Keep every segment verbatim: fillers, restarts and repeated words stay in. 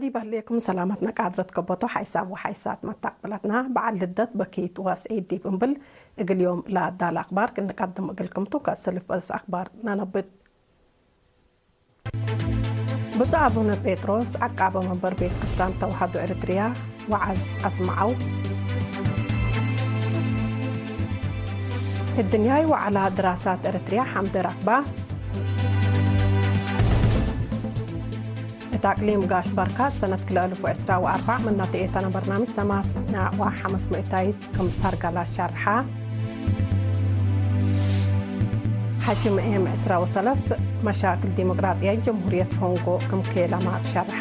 ዲብ ህሌክም ሰላመትነ ቃድረት ከበቶ ሓይሳብ ወሓይሳት መታቅብለትና በዐል ልደት በኪት ወስዒድ ዲብ እምብል እግል ዮም ለአዳለ አክባር ክንቀድም እግልክም ቱ። ከእሰልፍ በእስ አክባር ነነብት። ብፁዕ አቡነ ጴጥሮስ ዐቃበ መንበር ቤት ክስታን ተውሃዶ ኤረትርያ ወዐዝ አስመዐው። እድንያይ ወዐላ ድራሳት ኤረትርያ ሐምድ ረክባ። እት አቅሊም ጋሽ በርካት ሰነት ክልኤ አልፍ ወዕስራ ወአርበዕ ምነ ተኤተነ በርናምጅ ሰማንያ ወሐምስ ምእታይት ክም ሰርገላ ሸርሐ። ሐሺም ኤም ዕስራ ወሰለስ መሻክል ዲሞቅራጥያይት ጀምሁርየት ሆንጎ ክም ኬለማት ሸርሐ።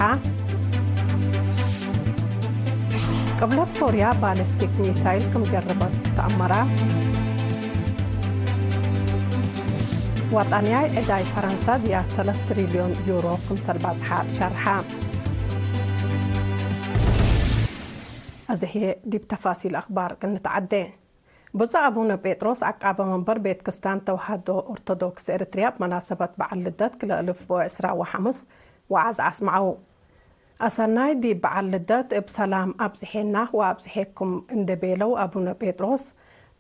ቅብለት ኮርያ ባሊስቲክ ሚሳይል ክም ጀርበት ተአመረ። ወጠንያይ ዕዳይ ፈረንሳ ዝያድ ሰለስ ትሪልዮን ዩሮ ክምሰል ባጽሓ ሸርሐ። አዜ ህዬ ዲብ ተፋሲል አክባር ክንትዐዴ። ብፁዕ አቡነ ጴጥሮስ ዐቃበ መንበር ቤት ክስታን ተውሃዶ ኦርቶዶክስ ኤረትርያ እብ መናሰበት በዐል ልደት ክልኤ አልፍ ወዕስራ ወሐምስ ወዐዝ አስመዐው። አሰናይ ዲብ በዐል ልደት እብ ሰላም አብጽሔና ወአብጽሔኩም እንዴ ቤለው አቡነ ጴጥሮስ፣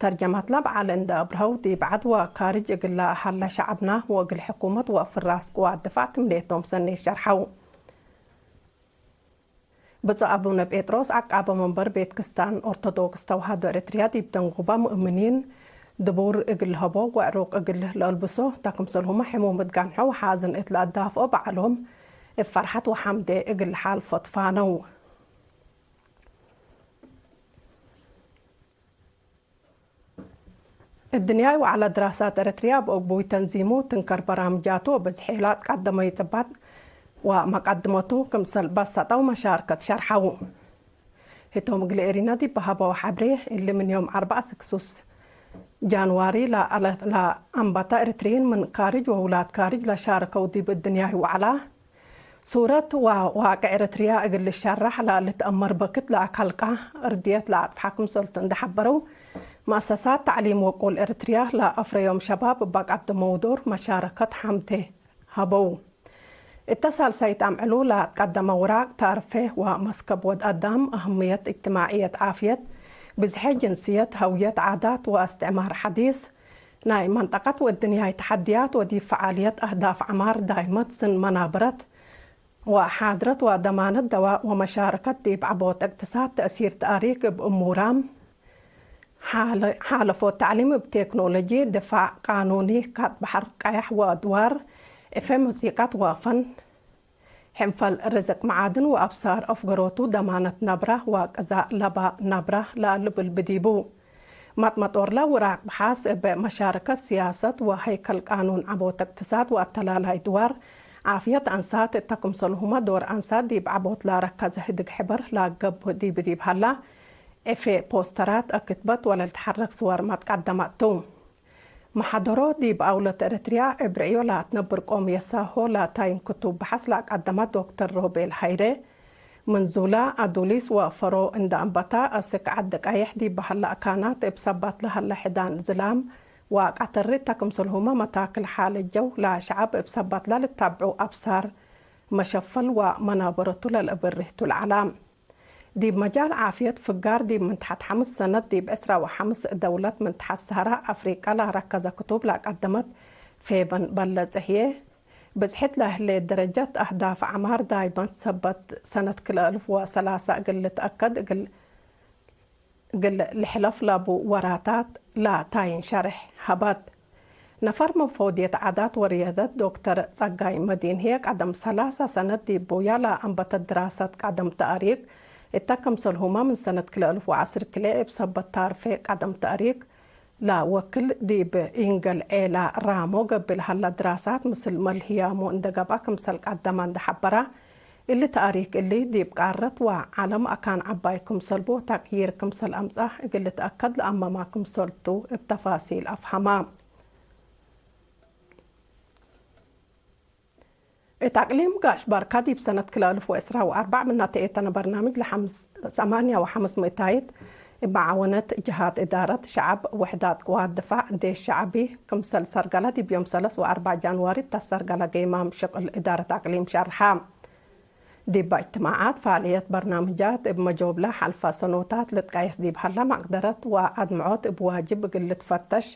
ተርጀመትለ በዐል እንዴ አብርሀው፣ ዲብ ዐድ ወካርጅ እግል ለሀለ ሸዐብና ወእግል ሕኩመት ወፍራስ ቅዋት ድፋዕ ትምኔቶም ሰኔ ሸርሐው። ብፁዕ አቡነ ጴጥሮስ ዐቃበ መንበር ቤት ክስታን ኦርቶዶክስ ተውሃዶ ኤረትርያ ዲብ ደንጎባ ሙእምኒን ድቡር እግል ልሀቦ ወዕሩቅ እግል ለአልብሶ ተ ክምሰልሁመ ሕሙም እት ጋንሖ ወሓዝን እት ለአዳፍኦ በዐሎም እብ ፈርሐት ወሐምዴ እግል ለሓልፎ ትፋነው። እድንያይ ወዐለ ድራሳት ኤረትርያ እብ አግቡይ ተንዚሙ ትንከር በራምጃቱ ወበዝሔ ላትቀደመዩ ጽባጥ ወመቀድመቱ ክምሰል በሰጠው መሻርከት ሸርሐው። ህቶም እግል ኤሪና ዲብ ሀበው ሐብሬ፣ እሊ ምን ዮም አርበዕ ስክሱስ ጃንዋሪ ለአለ-፣ ለአንበተ ኤረትርዪን ምን ካርጅ ወውላድ ካርጅ ለሻረከው ዲብ እድንያይ ወዐላ ሱረት ወዋቅዕ ኤረትርያ እግል ልሸረሕ ለልትአመር በክት ለአካልቃ እርድየት ለአጥፍሐ ክምሰልቱ እንዴ ሐበረው፣ መአሰሳት ተዕሊም ወቁል ኤረትርያ ለአፍረዮም ሸባብ እብ አቀድመው ዶር መሻረከት ሐምቴ ሀበው። እተ ሳልሳይት አምዕሉ ለአትቀደመ ውራቅ፣ ታርፌ ወመስከብ ወድ አዳም፣ አህምየት እጅትማዕየት፣ ዓፍየት፣ ብዝሐ ጅንስየት፣ ሀውየት፣ ዓዳት ወእስትዕማር ሐዲስ፣ ናይ መንጠቀት ወእድንያይ ተሐድያት ወዲብ ፈዓልየት አህዳፍ ዐማር ዳይመት ስን መናበረት ወሓድረት ወደማነት ደዋእ ወመሻረከት ዲብ ዐቦት እቅትሳድ፣ ተእሲር ተአሪክ እብ እሙራም፣ ሓለ-፣ ሓለፎት ተዕሊም እብ ቴክኖሎጂ፣ ድፋዕ ቃኑኒ፣ ካጥ በሐር ቀያሕ ወአድዋር፣ ዕፌ፣ ሙዚቀት ወፈን፣ ሕንፈል ርዝቅ፣ መዓድን ወአብሳር፣ አፍገሮቱ ደማነት ነብረ ወቅዛእ ለባ ነብረ ለልብል ብዲቡ። መጥመጦርለ ውራቅ ብሓስ እብ መሻረከት ሲያሰት ወሀይከል ቃኑን ዐቦት እቅትሳድ ወአተላላይ ድዋር ዓፍየት አንሳት እተ ክምሰልሁመ ዶር አንሳት ዲብ ዐቦት ላረከዘ ህድግ ሕበር ላገብእ ዲብ ዲብ ሀላ፣ ዕፌ ፖስተራት፣ አክትበት ወለልትሐረክ ስወር መትቀደመት ቱ። መሐደሮ ዲብ አውለት ኤረትርያ እብ ርዕዮ ለአትነብር ቆምየት ሳሆ ላታይን ክቱብ በሐስ ለአቀደመ ዶክተር ሮቤል ሀይሬ፣ ምን ዙላ አዱሊስ ወፈሮ እንደ አንበታ፣ አስክ ዐድ ቀይሕ ዲብ በሀለ አካናት እብ ሰበት ለሀለ ሕዳን ዝላም ወአቃተሪ እተ ክምሰልሁመ መታክል ሓለ ጀው ለሸዐብ እብ ሰበት ለልታብዑ አብሳር መሸፈል ወመናበረቱ ለልአበርህ ቱ ለዐላ። ዲብ መጃል ዓፍየት ፍጋር ዲብ ምን ተሐት ሐምስ ሰነት ዲብ ዕስራ ወሐምስ ደውለት ምን ተሐት ሰሀራ አፍሪቀ ለረከዘ ክቱብ ለቀደመት ፌበን በለጸ ህዬ፣ ብጽሕት ለህሌት ደረጀት አህዳፍ ዐማር ዳይመት ሰበት ሰነት ክልኤ አልፍ ወሰላሳ እግል ልትአከድ እግል እግል ልሕለፍ ለቡ ወራታት ለታይን ሸርሕ ሀበት። ነፈር ምን ፈውድየት ዓዳት ወርየደት ዶክተር ጸጋይ መዲን ህዬ፣ ቀደም ሰላሳ ሰነት ዲብ ቡያ ለአንበተት ድራሰት ቀደም ተአሪክ እተ፣ ክምሰልሁመ ምን ሰነት ክልኤ አልፍ ወዐስር ክልኤ እብ ሰበት ታርፌ ቀደም ተአሪክ ለወክል ዲብ ኢንገል ዔላ ራሞ ገብእ ለሀላ ድራሳት ምስል መልህያሙ እንደ ገብአ ክምሰል ቀደመ እንደ ሐበረ፣ እሊ ተአሪክ እሊ ዲብ ቃረት ወዐለም አካን ዐባይ ክምሰል ቡ ተቅይር ክምሰል አምጽአ እግል ልትአከድ ለአመመ ክምሰል ቱ እብ ተፋሲል አፍሀመ። እት አቅሊም ጋሽ ባርካ ዲብ ሰነት ክልኤ አልፍ ወዕስራ ወአርበዕ ምነ ተኤተነ በርናምጅ ለሐምስ-፣ ሰማንያ ወሐምስ ምእታይት እብ መዓወነት ጀሃት እዳረት ሸዐብ፣ ውሕዳት ቅዋት ድፋዕ፣ ዴሽ ሸዐቢ፣ ክምሰል ሰርገለ ዲብ ዮም ሰለስ ወአርበዕ ጃንዋሪ እተ ሰርገለ ጌማም ሽቅል እዳረት አቅሊም ሸርሐ። ዲብ እጅትማዓት፣ ፋዕልየት በርናምጃት እብ መጆብለ ሐልፈ ሰኖታት ልትቀየስ ዲብ ሀለ፣ መቅደረት ወአድምዖት እብ ዋጅብ እግል ልትፈተሽ፣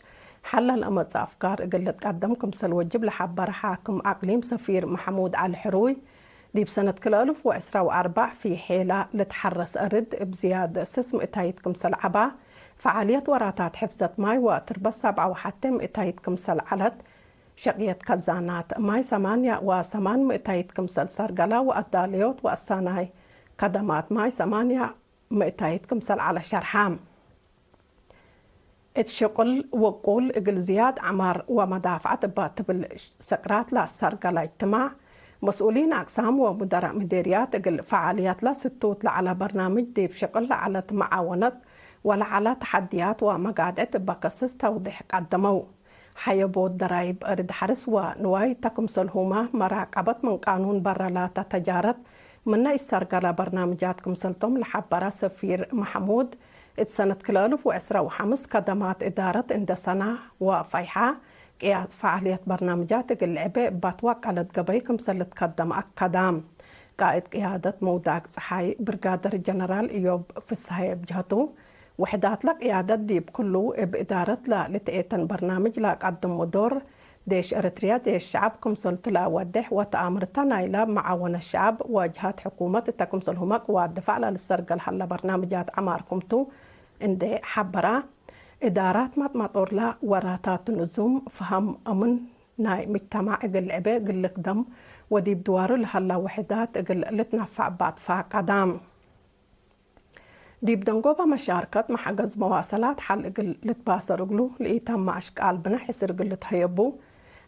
ሐለ ለአመጽእ አፍካር እግል ልትቀደም ክምሰል ወጅብ ለሐበረ ሓክም አቅሊም ሰፊር መሐሙድ ዐሊ ሕሩይ፣ ዲብ ሰነት ክልኤ አልፍ ወዕስራ ወአርበዕ ፊ ሔላ ልትሐረስ አርድ እብ ዝያድ ስስ ምእታይት ክምሰል ዐባ፣ ፈዓልየት ወራታት ሕፍዘት ማይ ወትርበት ሰብዓ ወሐቴ ምእታይት ክምሰል ዐለት፣ ሸቅየት ከዛናት ማይ ሰማንያ ወሰማን ምእታይት ክምሰል ሰርገላ ወአዳለዮት ወአሳናይ ከደማት ማይ ሰማንያ ምእታይት ክምሰል ዐለ ሸርሐ። እት ሽቅል ውቁል እግል ዝያድ ዐማር ወመዳፍዐት እባ ትብል ሰቅራት ለአሰርገላ እጅትማዕ፣ መስኡሊን አቅሳም ወሙደራእ ምዴርያት እግል ፈዓልያትለ ስቱት ለዐለ በርናምጅ ዲብ ሽቅል ለዐለት መዓወነት ወለዐለ ተሐድያት ወመጋድዕት እበ ከስስ ተውዴሕ ቀደመው። ሐየቦት ደራይብ፣ እርድ ሐርስ ወንዋይ ተ ክምሰልሁመ መራቀበት ምን ቃኑን በረ ላተ ተጃረት ምነ ኢሰርገለ በርናምጃት ክምሰልቶም ለሐበረ ሰፊር መሐሙድ፣ እት ሰነት ክልኤ አልፍ ወዕስራ ወሐምስ ከደማት እዳረት እንደ ሰና ወፈይሐ፣ ቅያት ፈዓልየት በርናምጃት እግል ልዕቤ እባት ወቀለት ገበይ ክምሰል ልትከደም አከደ። ቃእድ ቅያደት መውዳግ ጸሓይ ብርጋደር ጀነራል እዮብ ፍስሐየ እብ ጀህቱ፣ ውሕዳት ለቅያደት ዲብ ክሉ እብ እዳረት ለልትኤተን በርናምጅ ለቀድሞ ዶር፣ ዴሽ ኤረትርያ ዴሽ ሸዐብ ክምሰልቱ ለአወዴሕ ወተአምርተ ናይለ መዓወነት ሸዐብ ወጅሀት ሕኩመት እተ ክምሰልሁመ ቅዋት ድፋዕ ለልሰርገል ሀለ በርናምጃት ዐማር ክምቱ እንዴ ሐበራ፣ እዳራት ማጥማጦርለ ወራታት ንዙም፣ ፈሀም አምን ናይ ምጅተማዕ እግል ልዕቤ እግል ልክደም ወዲብ ድዋሩ ለሀላ ውሕዳት እግል ልትነፈዕ እባት ፈቀዳ። ዲብ ደንጎበ መሻርከት መሐገዝ መዋሰላት ሐል እግል ልትባሰር እግሉ፣ ለኢተመ አሽቃል ብነ ሕስር እግል ልትሀየቡ፣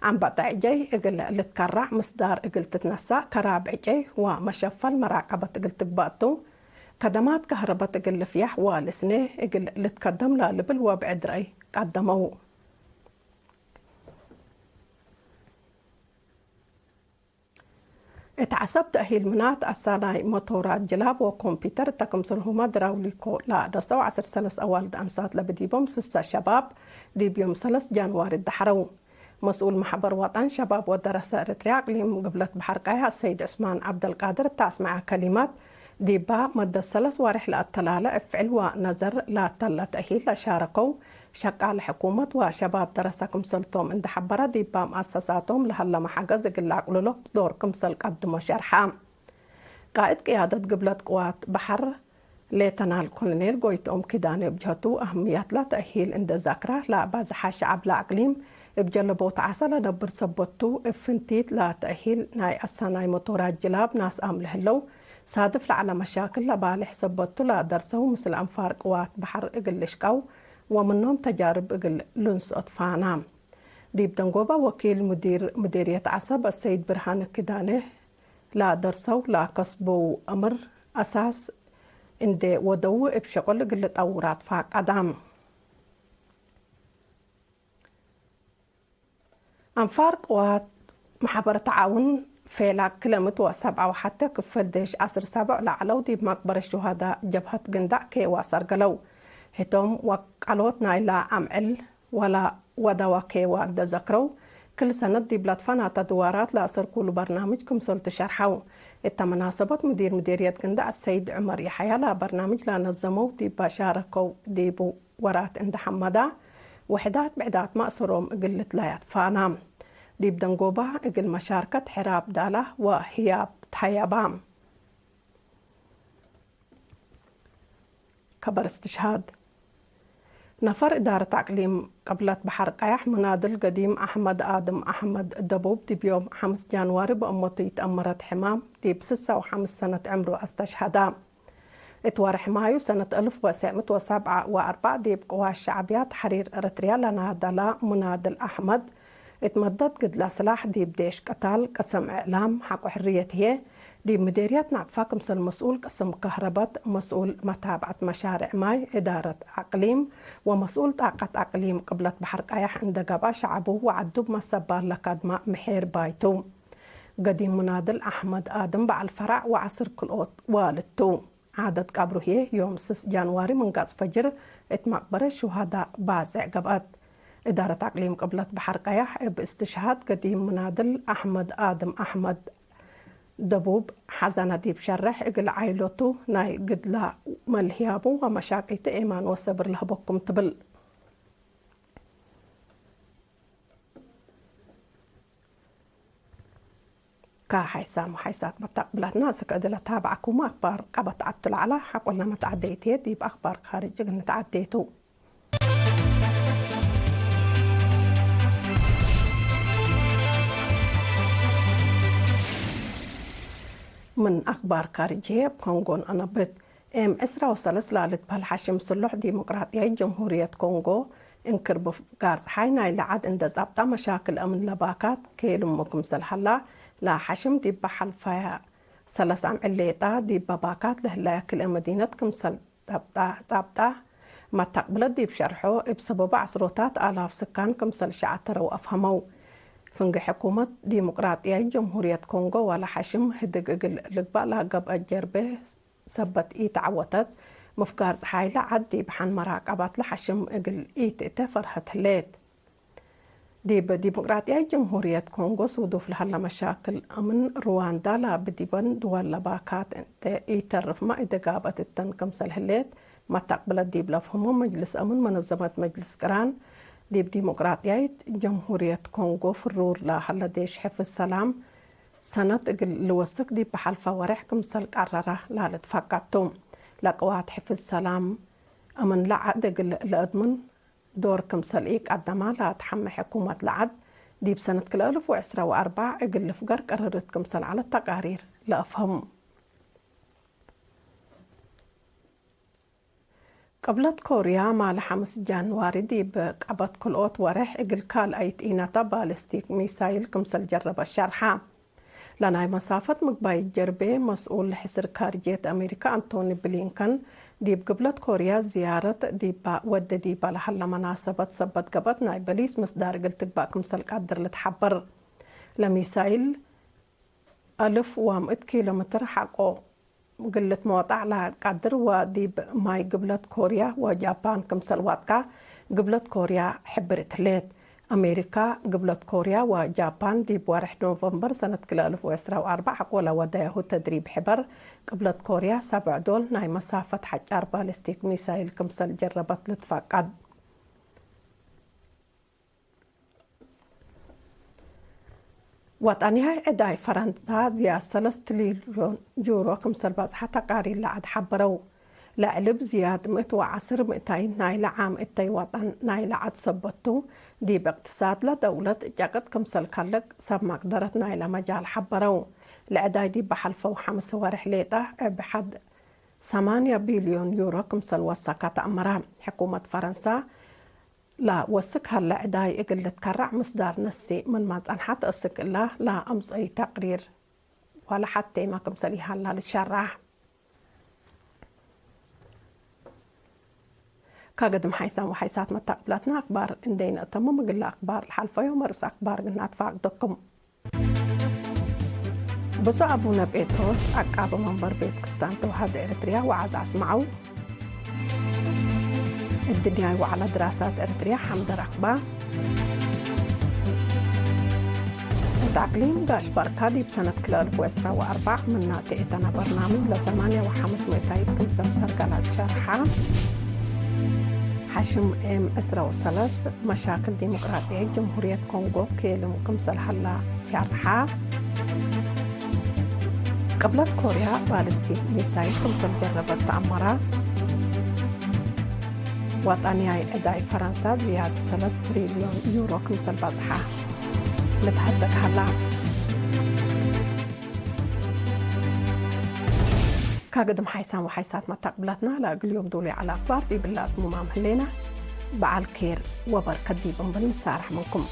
ዐንበጠ ዕጨይ እግል ልትከራዕ፣ ምስዳር እግል ትትነሳእ፣ ከራብ ዕጨይ ወመሸፈል መራቀበት እግል ትግበእ ቱ፣ ከደማት ከህረበት እግል ልፍያሕ ወልስኔ እግል ልትከደም ለልብል ወብዕድ ረአይ ቀደመው። እት ዐሰብ ተእሂል ምናት አሳናይ መቶራት ጅላብ ወኮምፒተር እተ ክምሰልሁመ ድራውሊኮ ለአደሰው ዐስር ሰለስ አዋልድ አንሳት ለብዲቦም ስሰ ሸባብ ዲብ ዮም ሰለስ ጃንዋሪ ደሐረው። መስኡል መሕበር ወጠን ሸባብ ወደረሰ ኤረትርያ አቅሊም ግብለት በሐር ቀያሕ አሰይድ ዑስማን ዐብደልቃድር እተ አስመዐ ከሊማት፣ ዲባ መደት ሰለስ ዋሬሕ ለአተላለ እብ ፍዕል ወነዘር ላተለ ተእሂል ለሻረከው ሸቃለ ሕኩመት ወሸባብ ደረሰ ክምሰልቶም እንደ ሐበረ፣ ዲባ መአሰሳቶም ለሀለመ ሐገዝ እግል ለአቅልሎ ዶር ክምሰል ቀድሞ ሸርሐ። ቃእድ ቅያደት ግብለት ቅዋት በሐር ሌተናል ኮሎኔል ጎይትኦም ኪዳነ እብ ጀህቱ፣ አህምያት ለተእሂል እንደ ዘክረ፣ ለአባዝሐ ሸዐብ ለአቅሊም እብ ጀለቦት ዐሰ ለነብር ሰበት ቱ፣ እብ ፍንቲት ለተእሂል ናይ አሳናይ መቶራት ጅላብ ናስአም ለህለው፣ ሳድፍ ለዐለ መሻክል ለባልሕ ሰበት ቱ ለደርሰው ምስል አንፋር ቅዋት በሐር እግል ልሽቀው ወምኖም ተጃርብ እግል ልንስኦ ትፋና። ዲብ ደንጎበ ወኪል ሙዲር ሙዲርየት ዐሰብ አሰይድ ብርሃነ ኪዳነ ለደርሰው ለከስበው አምር አሳስ እንዴ ወደው እብ ሸቁል እግል ልጠውራ ትፋቀዳ። አንፋር ቅዋት መሕበር ተዓውን ፌላግ ክለምት ወሰብዓ ወሐቴ ክፈል ዴሽ ዐስር ሰቦዕ ለዐለው ዲብ መቅበረት ሹሀዳ ጀብሀት ግንዳዕ ኬዋ ሰርገለው። ህቶም ወቀሎት ናይላ አምዕል ወላ ወደወ ኬዋ እንደ ዘክረው፣ ክል ሰነት ዲብ ለትፈናተ ድዋራት ለአሰርኩሉ በርናምጅ ክምሰል ትሸርሐው። እተ መናሰበት ሙዲር ምዴርየት ግንዳዕ ሰይድ ዑመር የሐያ ለበርናምጅ ለነዘመው ዲብ ሻረከው ዲቡ ወራት እንደ ሐመዳ፣ ውሕዳት ብዕዳት ማእሰሮም እግል ልትለያት ፋና። ዲብ ደንጎባ እግል መሻርከት ሕራብ ዳላ ወህያብ ተሀያባ። ከበር እስትሽሃድ። ነፈር እዳረት አቅሊም ቅብለት በሐር ቀያሕ ሙናድል ገዲም አሕመድ አድም አሕመድ ደቡብ ዲብ ዮም ሐምስ ጃንዋሪ በእመቱ ኢተአመረት ሕማም ዲብ ስሳ ወሐምስ ሰነት ዕምሩ አስተሽሀዳ። እት ወርሕ ማዩ ሰነት አልፍ ወትሰዕ ምእት ወሰብዓ ወአርበዕ ዲብ ቅዋት ሸዕብያት ተሕሪር ኤረትርያ ለናደላ ሙናድል አሕመድ፣ እት መደት ግድለ ስላሕ ዲብ ዴሽ ቅታል ቅስም እዕላም ሐቆ ሕርየት ህዬ፣ ዲብ ምዴርየት ናቅፋ ክምሰል መስኡል ቅስም ከህረበት፣ መስኡል መታብዐት መሻሬዕ ማይ፣ እዳረት አቅሊም ወመስኡል ጣቀት አቅሊም ቅብለት በሐር ቀያሕ እንደ ገብአ፣ ሸዐቡ ወዐዱ እብ መሰባል ለከድማ ምሔር ባይ ቱ። ገዲም ሙናድል አሕመድ አድም በዐል ፈራዕ ወዐስር ክልኦት ዋልድ ቱ። ዓደት ቀብሩ ህዬ ዮም ስስ ጃንዋሪ ምን ገጽ ፈጅር እት መቅበረት ሹሀዳ ባጽዕ ገብአት። እዳረት አቅሊም ቅብለት በሐር ቀያሕ እብ እስትሽሃድ ገዲም ሙናድል አሕመድ አድም አሕመድ ደቡብ ሐዘነ ዲብ ሸርሕ እግል ዓይለቱ ናይ ግድላ መልህያቡ ወመሻቂቱ ኤማን ወሰብር ለህበኩም ትብል። ከሓይሳም ወሓይሳት መተቅብላትና እስክ እድለ ታብዐኩሙ አክባር ቀበት ዐቱ ለዐላ ሐቆለ መትዐደይት ዲብ አክባር ካርጅ እግል ንትዐደይቱ። ምን አክባር ካርጅ ህዬ እብ ኮንጎ ነአነብት። ኤም ዕስራ ወሰለስ ላልትበህል ሐሽም ስሉሕ ዲሞቅራጥያይት ጀምሁርየት ኮንጎ እንክር ብፍጋር ጸሓይ ናይለ ዐድ እንዴ ጸብጣ መሻክል አምን ለባካት ኬልሙ ክምሰል ሀላ ለሐሽም ዲበ ሐልፈየ ሰለስ አምዕል ሌጣ ዲበ ባካት ለህለየ ክልኤ መዲነት ክምሰል ጠብጣ፣ ጠብጣ መተቅብለት ዲብ ሸርሖ፣ እብ ሰበቡ ዐስሮታት አላፍ ስካን ክምሰል ሸዐተረው አፍሀመው። ፍንጌ ሕኩመት ዲሞቅራጥያይት ጀምሁርየት ኮንጎ ወለ ሐሽም ህድግ እግል ልግባእ ለገብአ ጀርቤ ሰበት ኢተዐወተት፣ ምፍጋር ጸሓይለ ዐድ ዲብ ሐን መራቀባት ለሐሽም እግል ኢትእቴ ፈርሀት ህሌት። ዲብ ዲሞቅራጥያይት ጀምሁርየት ኮንጎ ሱዱፍ ለሀለ መሻክል አምን ሩዋንዳ ለአቢ ዲበን ድወል ለባካት እንዴ ኢተርፍመ እደጋበት እተን ክምሰል ህሌት መተቅብለት ዲብ ለፍህሞ መጅልስ አምን መነዘመት መጅልስ ቅራን፣ ዲብ ዲሞቅራጥያይት ጀምሁርየት ኮንጎ ፍሩር ለሀለ ዴሽ ሕፍዝ ሰላም ሰነት እግል ልወስክ ዲብ ሐልፈ ወሬሕ ክምሰል ቀረረ ላልትፈቀድ ቱ። ለቅዋት ሕፍዝ ሰላም አምን ለዐድ እግል ለአድምን ዶር ክምሰል ኢቀደማ ለአትሐሜ ሕኩመት ለዐድ፣ ዲብ ሰነት ክልኤ አልፍ ወዕስራ ወአርበዕ እግል ልፍገር ቀረርት ክምሰል ዐለት ተቃሪር ለአፍህም። ቅብለት ኮርያ፣ ማለ ሐምስ ጃንዋሪ ዲብ ቀበት ክልኦት ወሬሕ እግል ካልአይት ኢነተ ባሊስቲክ ሚሳይል ክምሰል ጀረበት ሸርሐ። ለናይ መሳፈት ምግባይት ጀርቤ፣ መስኡል ሕስር ካርጅየት አሜሪካ አንቶኒ ብሊንከን፣ ዲብ ግብለት ኮርያ ዝያረት ዲባ ወዴ ዲባ ለሀለ መናሰበት ሰበት ገብአት ናይ በሊስ ምስዳር እግል ትግባእ ክምሰል ቀድር ልትሐበር። ለሚሳይል አልፍ ወምእት ኪሎ ሜትር ሐቆ እግል ልትሞጣዕ ለቀድር ወዲብ ማይ ግብለት ኮርያ ወጃፓን ክምሰል ዋጥቃ ግብለት ኮርያ ሕብርት ህሌት። አሜሪካ፣ ግብለት ኮርያ ወጃፓን ዲብ ወርሕ ኖቨምበር ሰነት ክልኤ አልፍ ወዕስራ ወአርበዕ ሐቆ ለወደያሁ ተድሪብ ሕበር፣ ግብለት ኮርያ ሰብዕ ዶል ናይ መሳፈት ሐጫር ባሊስቲክ ሚሳይል ክምሰል ጀረበት ልትፈቀድ። ወጠንያይ ዕዳይ ፈረንሳ ዝያድ ሰለስ ትሪልዮን ዩሮ ክምሰል በጽሐ ተቃሪር ለዐድ ሐበረው። ለዕልብ ዝያድ ምእት ወዐስር ምእታይን ናይለ ዓም እተይ ወጠን ናይለ ዐድ ሰበት ቱ፣ ዲብ እቅትሳድለ ደውለት ጨቅጥ ክምሰል ከልቅ ሰብ መቅደረት ናይለ መጃል ሐበረው። ለዕዳይ ዲብ ሐልፈው ሐምስ ወሬሕ ሌጠ እብ ሐድ ሰማንያ ቢልዮን ዩሮ ክምሰል ወሰከ ተአመረ። ሕኩመት ፈረንሳ፣ ለወስክ ሀለ ዕዳይ እግል ልትከረዕ ምስዳር ነስእ ምንመ ጸንሐት፣ እስክ እለ ለአምጽአዩ ተቅሪር ወለሐቴመ ክምሰል ይሀላ ልትሸራሕ። ከግድም ሓይሳም ወሓይሳት መተቅብላትና አክባር እንዴ ነአተምም፣ እግለ አክባር ለሐልፈዮም ርእስ አክባር እግል ነአትፋቅደኩም። ብፁዕ አቡነ ጴጥሮስ ዐቃብ መንበር ቤት ክስታን ተውሃዶ ኤረትርያ ወዓዝ አስመዐው። እድንያይ ወዐለ ድራሳት ኤረትርያ ሐምደ ረክባ። እት አቅሊም ጋሽ ባርካ ዲብ ሰነት ክልኤ አልፍ ወዕስራ ወአርበዕ ምናተ ኤተነ በርናምጅ ለሰማንያ ወሐምስ ምእታይት ክምሰል ሰርገላት ሸርሐ። ሐሽም ኤም ዕስራ ወሰለስ መሻክል ዲሞቅራጥያይት ጀምሁርየት ኮንጎ ኬልም ክምሰል ሀላ ሸርሐ። ቅብለት ኮርያ ባሊስቲክ ሚሳይል ክምሰል ጀረበት ተአመረ። ወጠንያይ ዕዳይ ፈረንሳ ዝያድ ሰለስ ትሪልዮን ዩሮ ክምሰል በጽሐ ልትሐደግ ሀላ። ከግድም ሓይሳም ወሓይሳት መተቅብላትና ለእግል ዮም ዱሉይ ዐለ አክባር ዲብለ አትሙማም ህሌነ። በዐል ኬር ወበርከት ዲብ እንብል ንሳረሕ ምንኩም።